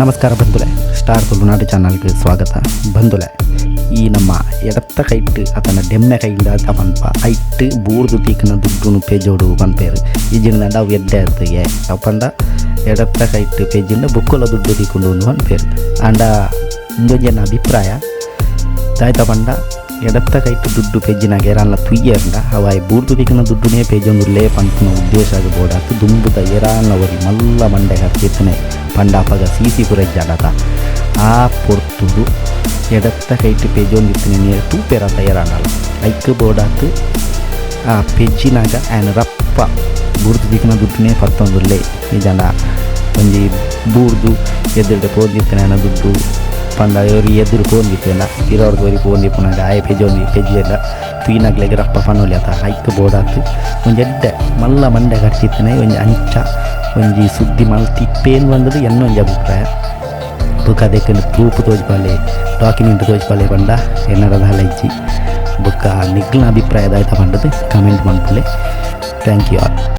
ನಮಸ್ಕಾರ ಬಂಧುಲೆ, ಸ್ಟಾರ್ ತುಳುನಾಡು ಚಾನಲ್ಗೆ ಸ್ವಾಗತ. ಬಂಧುಲೆ, ಈ ನಮ್ಮ ಎಡತ್ತ ಕೈಟ್ ಅತನ ಡೆಮ್ಮೆ ಕೈಂದ ಪನ್ಪ ಐಟ್ ಬೂರ್ದು ತೀಕನ ದುಡ್ಡುನು ಪೇಜೋಡು ಪನ್ಪೇರು. ಇಜ್ಜಿಂಡ ಅವು ಎಡ್ಡೆ ಆಯ್ತು ಅವು ಪಂಡ ಎಡತ್ತ ಕೈಟ್ ಪೇಜಿಂಡ ಬುಕ್ಕೊಲ ದುಡ್ಡು ತೀಕೊಂಡು ಒಂದು ಪನ್ಪೇರು. ಆಂಡ ಇಂದೊಂಜಿ ಎನ್ನ ಅಭಿಪ್ರಾಯ ದಾಯ್ತ ಪಂಡ ಎಡತ್ತ ಕೈಟ್ ದುಡ್ಡು ಪೆಜ್ಜಿನಾಗ ಏರಾನ್ಲ ತುಯ್ಯರ್ಂಡ ಅವು ಆಯ್ ಬೂರ್ದು ತಿಕ್ಕುನ ದುಡ್ಡುನೇ ಪೇಜೊಂದುಲ್ಲೇ ಪನ್ಪುನ ಉದ್ದೇಶ ಬೋಡಾತ್. ದುಂಬುದ ಏರಾನ್ಲ ಒರಿ ಮಲ್ಲ ಮಂಡೆ ಖರ್ಚಿತ್ತನೆ ಪಂಡ ಅಪಗ ಸಿ ಸಿ ಪೂರ ಇಜ್ಜಾಂಡತ ಆ ಪೊರ್ತುಡು ಎಡತ್ತ ಕೈಟ್ ಪೆಜೊಂದಿತ್ತಿನ ನೀರು ತೂಪೆರಾತ ಏರಾಂಡಲ ಐಕ್ ಬೋಡಾತ್ ಆ ಪೆಜ್ಜಿನಾಗ ಆಯ್ನ ರಪ್ಪ ಬೂರ್ದು ತಿಕ್ಕುನ ದುಡ್ಡುನೇ ಪತ್ತೊಂದುಲ್ಲೆ. ಇಜ್ಜಾಂಡ ಒಂಜಿ ಬೂರ್ದು ಎದುರುಡೆ ಪೋಂದಿತ್ತಿನ ಆಯನ ದುಡ್ಡು ಪಂಡ ಒರಿ ಎದುರು ಪೋಂದಿತ್ತೇಂಡ ಪಿರವರ್ದು ಒರಿ ಪೋಂದಿಪ್ಪುನಾಗ ಆಯೆ ಪೆಜೊಂದಿ ಪೆಜ್ಜಿಯೆಂಡ ತೂಯಿನಗ್ಲೆಗ್ ರಪ್ಪ ಪನೊಲಿ ಅತ. ಐಕ್ ಬೋಡಾತ್ ಒಂಜಿ ಎಡ್ಡೆ ಮಲ್ಲ ಮಂಡೆ ಖರ್ಚಿತ್ತಿನ ಒಂಜಿ ಅಂಚ ಒಂಜಿ ಸುದ್ದಿ ಮಲ್ತಿಪ್ಪೇಂದ್ ಪಂಡುದು ಎನ್ನೊಂಜಿ ಅಭಿಪ್ರಾಯ. ಬೊಕ ಅದಕ್ಕೆ ಪ್ರೂಫ್ ತೋಜ್ಪಾಲೆ, ಡಾಕ್ಯುಮೆಂಟ್ ತೋಜ್ಪಾಲೆ ಪಂಡ ಎನ್ನಡ ದಾಲ ಇಜ್ಜಿ. ಬೊಕ ನಿಗ್ಲ್ನ ಅಭಿಪ್ರಾಯ ದಾಯ್ತ ಪಂಡುದು ಕಮೆಂಟ್ ಮನ್ಪುಲೆ. Thank you all.